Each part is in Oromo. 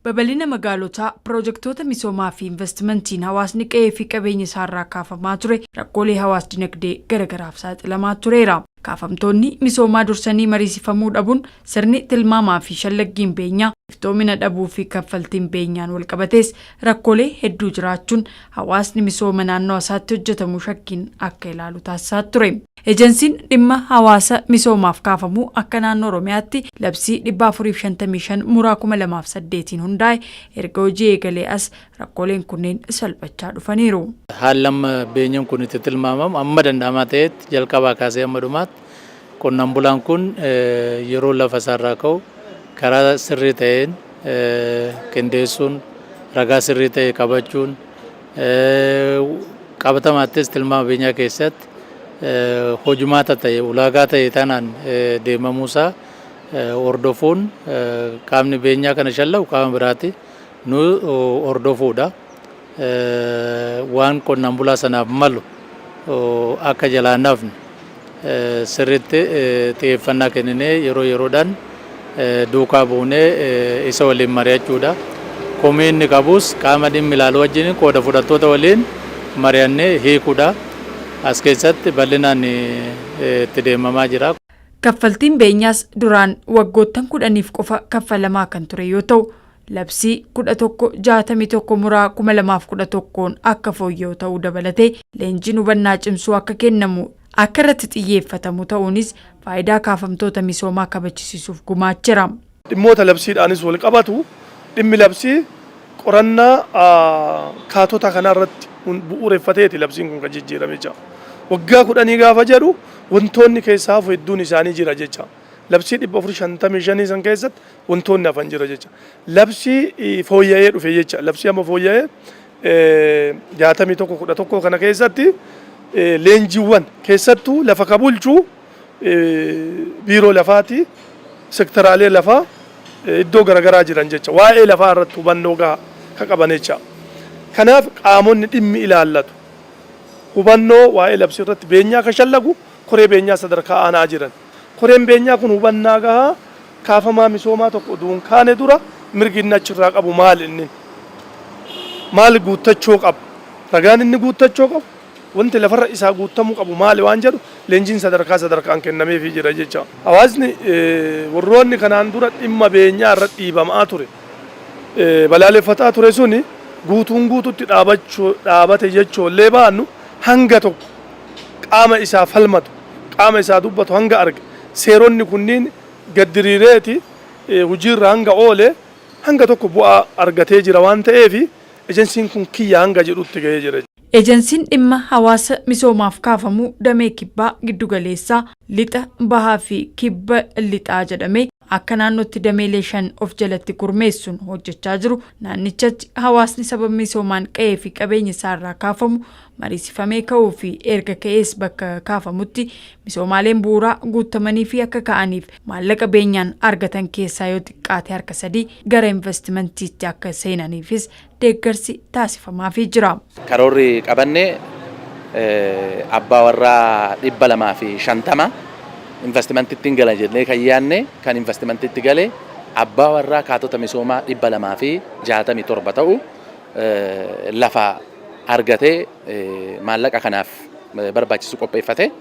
Babal'ina magaalotaa, pirojektoota misoomaa fi investimentiin hawaasni qe'ee fi qabeenya isaarraa kaafamaa ture rakkoolee hawaas dinagdee garagaraaf saaxilamaa tureera. Kaafamtoonni misoomaa dursanii mariisifamuu dhabuun, sirni tilmaamaa fi shallaggiin beenyaa iftoomina dhabuu fi kaffaltiin beenyaan walqabatees rakkoolee hedduu jiraachuun hawaasni misooma naannoo isaatti hojjetamu shakkiin akka ilaalu taasisaa ture. Ejensiin dhimma hawaasa misoomaaf kaafamuu akka naannoo Oromiyaatti labsii 455 muraa 2008 hundaa'e erga hojii eegalee as rakkooleen kunneen salphachaa dhufaniiru. Haalli amma beenyaan kun itti tilmaamamu, amma danda'amaa ta'etti jalqabaa kaasee amma dhumaatti qonnaan bulaan kun yeroo lafa isaarraa ka'u karaa sirrii ta'een qindeessuun, ragaa sirrii ta'e qabachuun, qabatamaattis tilmaama beenyaa keessatti hojumaata ta'e, ulaagaa ta'e tanaan deemamuusaa hordofuun, qaamni beenyaa kana shallagu qaama biraati, nu hordofuudha. Waan qonnaan bulaa sanaaf malu akka jalaa nafne sirriitti xiyyeeffannaa kenninee yeroo yeroodhaan duukaa buunee isa waliin mari'achuudha. Komii inni qabus qaama dhimmi ilaalu wajjin, qooda fudhattoota waliin mari'annee hiikuudha. As keessatti bal'inaan itti deemamaa jira. Kaffaltiin beenyaas duraan waggoottan 10f qofa kaffalamaa kan ture yoo ta'u, labsii 1161 muraa 2011n akka fooyya'u ta'uu dabalatee leenjiin hubannaa cimsuu akka kennamu akka irratti xiyyeeffatamu ta'uunis faayidaa kaafamtoota misoomaa kabachisiisuuf gumaacheera. Dhimmoota labsiidhaanis wal qabatu, dhimmi labsii qorannaa kaatota kanarratti bu'uureffateeti labsiin kun kan jijjiirame jecha. Waggaa 10 gaafa jedhu wantoonni keessaa hafu hedduun isaanii jira jecha. Labsii 455 san keessatti wantoonni hafan jira jecha. Labsii fooyya'ee dhufe jecha. Labsii amma fooyya'ee 6111 kana keessatti leenjiiwwan, keessattuu lafa ka bulchu biiroo lafaati, sektaraalee lafaa iddoo garaagaraa jiran jecha, waa'ee lafaa irratti hubannoo gahaa ka qaban jecha. Kanaaf qaamonni dhimmi ilaallatu hubannoo waa'ee labsii irratti beenyaa ka shallagu koree beenyaa sadarkaa aanaa jiran. Koreen beenyaa kun hubannaa gahaa kaafamaa misoomaa tokko utuu hin kaane dura mirgi inni achirraa qabu maal, inni maal guuttachuu qaba, ragaan inni guuttachuu qabu, wanti lafarra isaa guuttamuu qabu maali waan jedhu leenjiin sadarkaa sadarkaan kennameefii jira jecha. Hawaasni warroonni kanaan dura dhimma beenyaa irra dhiibamaa ture, balaaleffataa ture suni guutuun guututti dhaabachuu dhaabate jechoollee baannu, hanga tokko qaama isaa falmatu, qaama isaa dubbatu hanga arge, seeronni kunniin gad diriireeti hojiirra hanga oole, hanga tokko bu'aa argatee jira waan ta'eef ejensiin kun kiyya hanga jedhutti gahee jira. Ejensiin dhimma hawaasa misoomaaf kaafamu damee kibbaa, giddugaleessaa, lixa, bahaa fi kibba lixaa jedhamee akka naannootti dameelee shan of jalatti gurmeessuun hojjechaa jiru, naannichatti hawaasni sababa misoomaan qe'ee fi qabeenya isaarraa kaafamu mariisifamee ka'uu fi erga ka'ees bakka kaafamutti misoomaaleen bu'uuraa guuttamanii fi akka ka'aniif maallaqa beenyaan argatan keessaa yoo xiqqaate harka sadii gara investimentiitti akka seenaniifis deeggarsi taasifamaafii jira. Karoorri qabanne abbaa warraa 250 investimentiitti gala jennee kan yaadne, kan investimentiitti gale abbaa warraa kaatota misoomaa 267 ta'u lafa argatee, maallaqa kanaaf barbaachisu qopheeffate,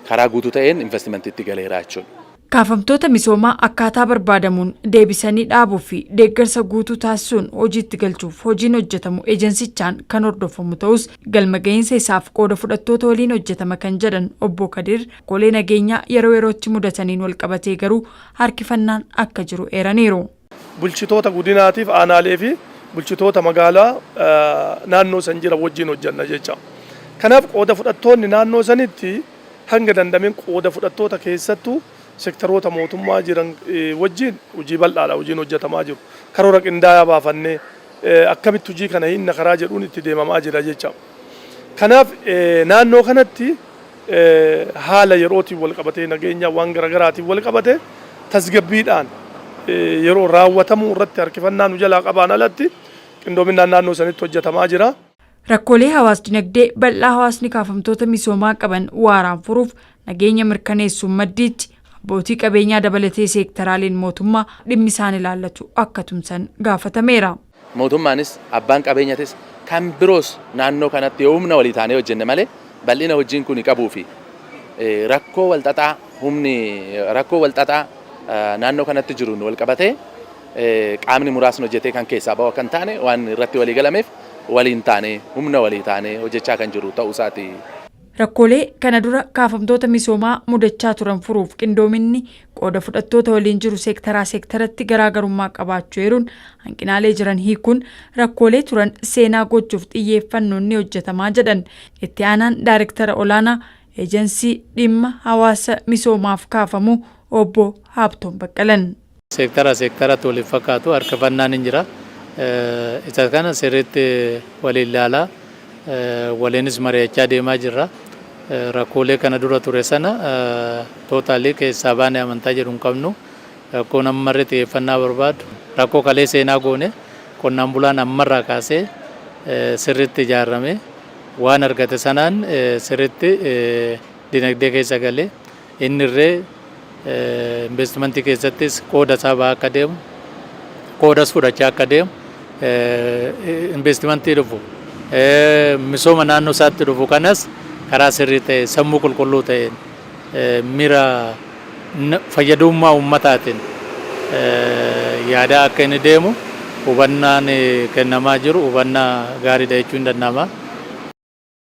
karaa guutuu ta'een investimentiitti galeera jechuudha. Kaafamtoota misoomaa akkaataa barbaadamuun deebisanii dhaabuu fi deeggarsa guutuu taasisuun hojiitti galchuuf hojiin hojjetamu ejensichaan kan hordofamu ta'us, galma gahiinsa isaaf qooda fudhattoota waliin hojjetama kan jedhan obbo Kadir, rakkoolee nageenyaa yeroo yerootti mudataniin walqabatee garuu harkifannaan akka jiru eeraniiru. Bulchitoota godinaatiif aanaalee fi bulchitoota magaalaa naannoo san jiran wajjin hojjenna jecha. Kanaaf qooda fudhattoonni naannoo sanitti hanga dandameen qooda fudhattoota, keessattuu sektaroota mootummaa jiran wajjin hojii bal'aadha hojiin hojjetamaa jiru. Karoora qindaa'aa baafannee akkamitti hojii kana hinna karaa jedhuun itti deemamaa jira jecha. Kanaaf naannoo kanatti haala yerootiin wal qabatee, nageenya waan garaagaraatiin wal qabate, tasgabbiidhaan yeroo raawwatamuu irratti harkifannaa nu jalaa qabaan alatti qindoominaan naannoo sanitti hojjetamaa jira. Rakkoolee hawaas dinagdee bal'aa hawaasni kaafamtoota misoomaa qaban waaraan furuuf nageenya mirkaneessuun maddiitti abbaa Abbootii qabeenyaa dabalatee seektaraaleen mootummaa dhimmi isaan ilaallatu akka tumsan gaafatameera. Mootummaanis, abbaan qabeenyatis, kan biroos naannoo kanatti yoo humna walii taanee hojjenne malee, bal'ina hojiin kun qabuu fi rakkoo walxaxaa humni rakkoo walxaxaa naannoo kanatti jiruun wal qabatee qaamni muraasni hojjetee kan keessaa bahu akka hin taane waan irratti walii galameef, waliin taanee, humna walii taanee hojjechaa kan jiru ta'uu isaati. Rakkoolee kana dura kaafamtoota misoomaa mudachaa turan furuuf qindoominni qooda fudhattoota waliin jiru seektaraa seektaratti garaagarummaa qabaachuu eeruun, hanqinaalee jiran hiikuun rakkoolee turan seenaa gochuuf xiyyeeffannoon ni hojjetamaa jedhan itti aanaan daayirektara olaanaa Eejensii Dhimma Hawaasa Misoomaaf Kaafamu Obbo Haabtoon Baqqalan. Seektara seektaratti waliin fakkaatu, harkifannaan hin jira. Isa kana sirriitti waliin ilaalaa, waliinis mari'achaa deemaa jirra. Rakkoolee kana dura ture sana totally keessaa baane amantaa jedhu hin qabnu. Rakkoon ammarree xiyyeeffannaa barbaadu. Rakkoo kalee seenaa goone, qonnaan bulaan ammarraa kaasee sirriitti ijaarame, waan argate sanaan sirriitti dinagdee keessa galee, inni irree investimentii keessattis qooda isaa bahaa akka deemu, qoodas fudhachaa akka deemu, investimentii dhufu, misooma naannoo isaatti dhufu kanas karaa sirrii ta'e, sammuu qulqulluu ta'een, miira fayyadummaa uummataatiin yaadaa akka inni deemu hubannaan kennamaa jiru hubannaa gaariidha jechuun danda'ama.